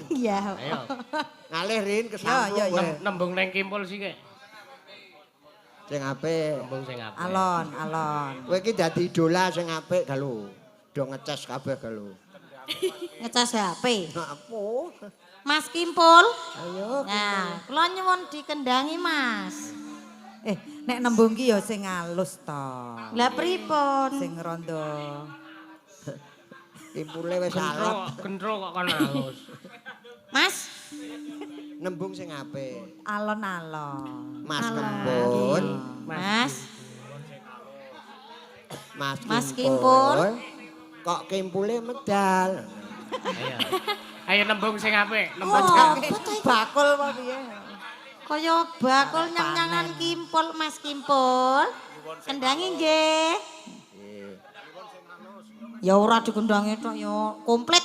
Iya. Ayo. Ngalih Rin kesampung Ya, ya, ya. kowe. Nembung neng kimpul sih kek. Sing apik. Nembung sing apik. alon, alon. Kowe iki dadi idola sing apik galo. Do ngeces kabeh galo. Ngecas HP. Apa? Mas Kimpul. Ayo. Nah, kula nyuwun dikendangi, Mas. Eh, nek nembung ki ya sing alus to. Lah pripun? Sing rondo. Kimpule wis alot. Gendro kok kon halus. Mas, Nembung sing apik. Alon-alon. Mas Kempun. Mas. Mas, Mas Kimpul. Kok kimpule medal. Ayo. Ayo nembung sing apik, nembung. Oh, Bakul apa piye? Kaya bakul nyang-nyangan kimpul Mas Kimpul. Kendangi nggih. Ya ora dikendangi tok ya komplit.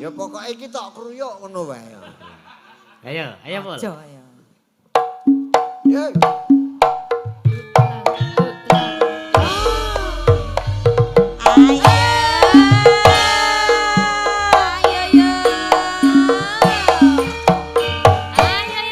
Ya pokoke iki tok kruyuk ngono wae. Ayo, ayo Pul. Aja ya. Ye. Ayo. Ayo yo. Ayo yo.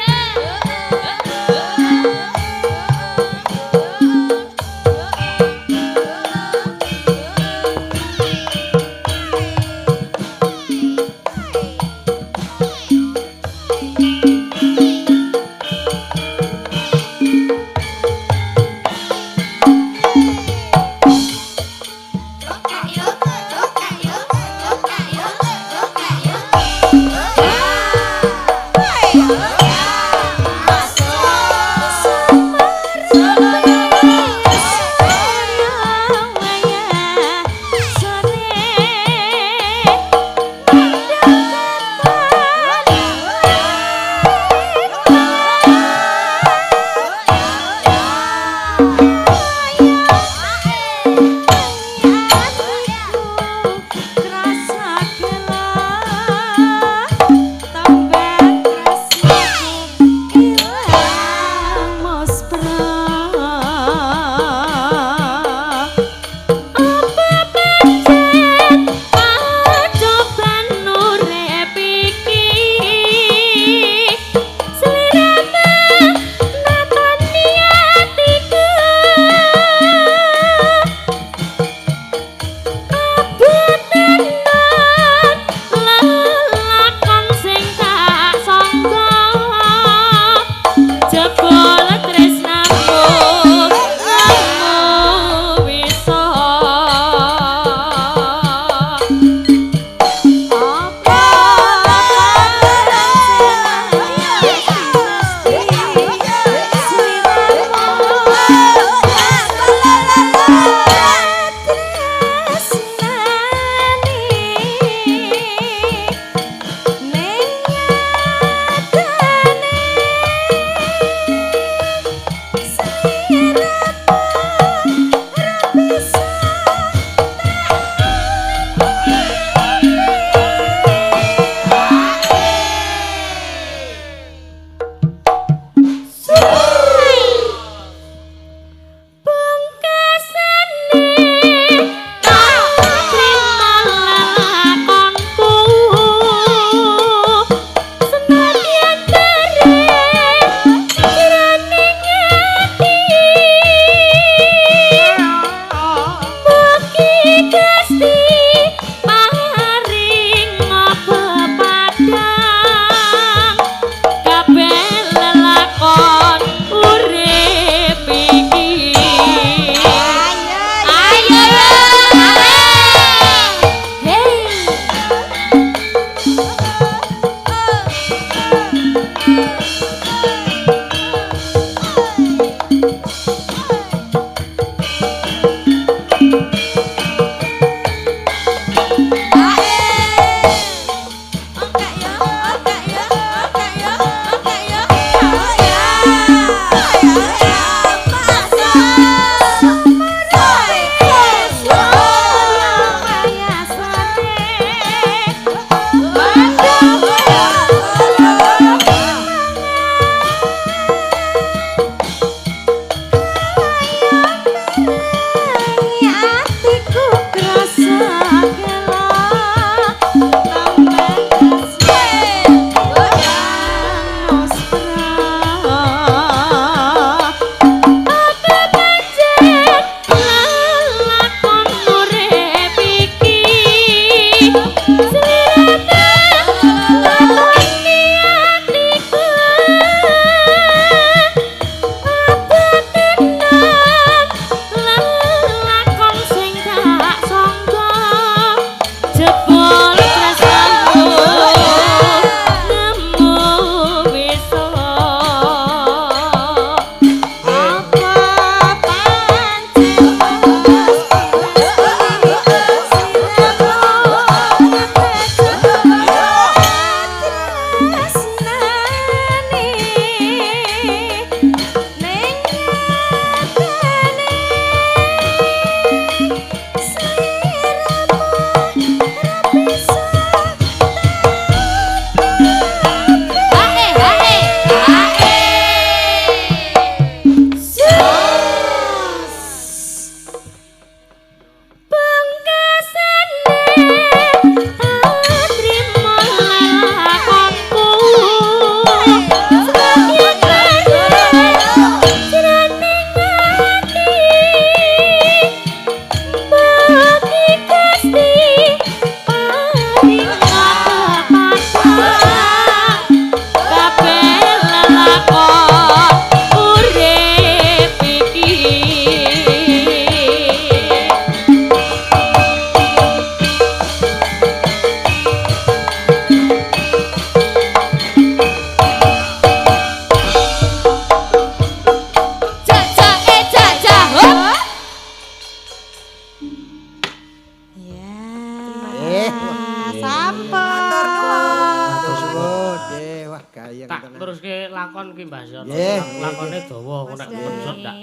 tenan. Teruske lakon ki Mbah Yono. Nggih. Lakone dawa kok nek pencet ndak.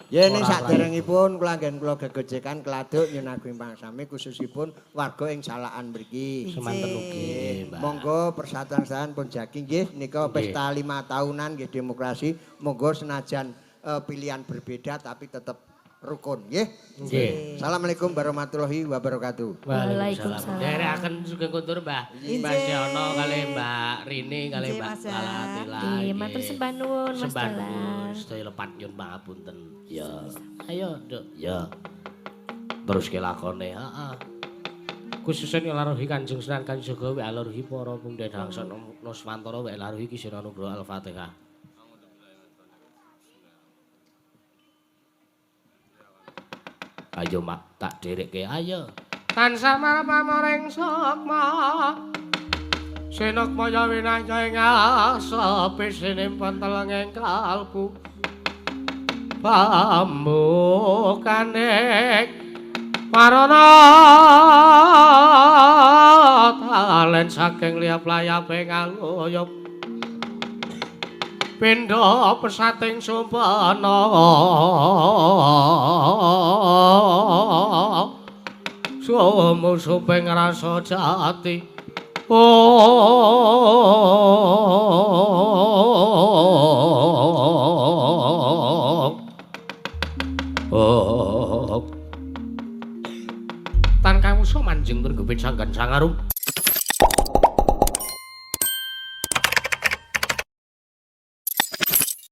Ya ning Ora saderengipun kula anggen kula gegojekan keladuk nyuwun agung pangsami khususipun warga ing Salakan mriki. Semanten ugi, Mbah. Monggo persatuan sahan pun jagi nggih nika pesta 5 tahunan nggih demokrasi. Monggo senajan pilihan berbeda tapi tetap rukun nggih. Nggih. Assalamualaikum warahmatullahi wabarakatuh. Waalaikumsalam. Nderekaken sugeng kundur Mbah. Mbah Yono kalih Mbak Rini kalih Injih, Mbak Mas Jan. Lala Atila. Nggih, matur sembah nuwun Mas Sembah Dalang. nuwun sedaya lepat nyuwun pangapunten. Ya. Ayo, Nduk. Ya. Teruske lakone, heeh. Khususnya laruhi Kanjeng Sunan Kalijaga wa laruhi para pundhen hangsa Nuswantara wa laruhi Ki Sira Nugroho Al-Fatihah. Ayo mak tak dherekke ayo. Tansah marep sukma. Sinukmaya winaya ing asepe sinimpen telenging kalbu. Pambukane marana talen saking liyap-layape ngaluyup. Pindha pesating sumpena. Sumusuping rasa jati. Oh. Tan kawusa manjing tur gepit sanggan sangarum.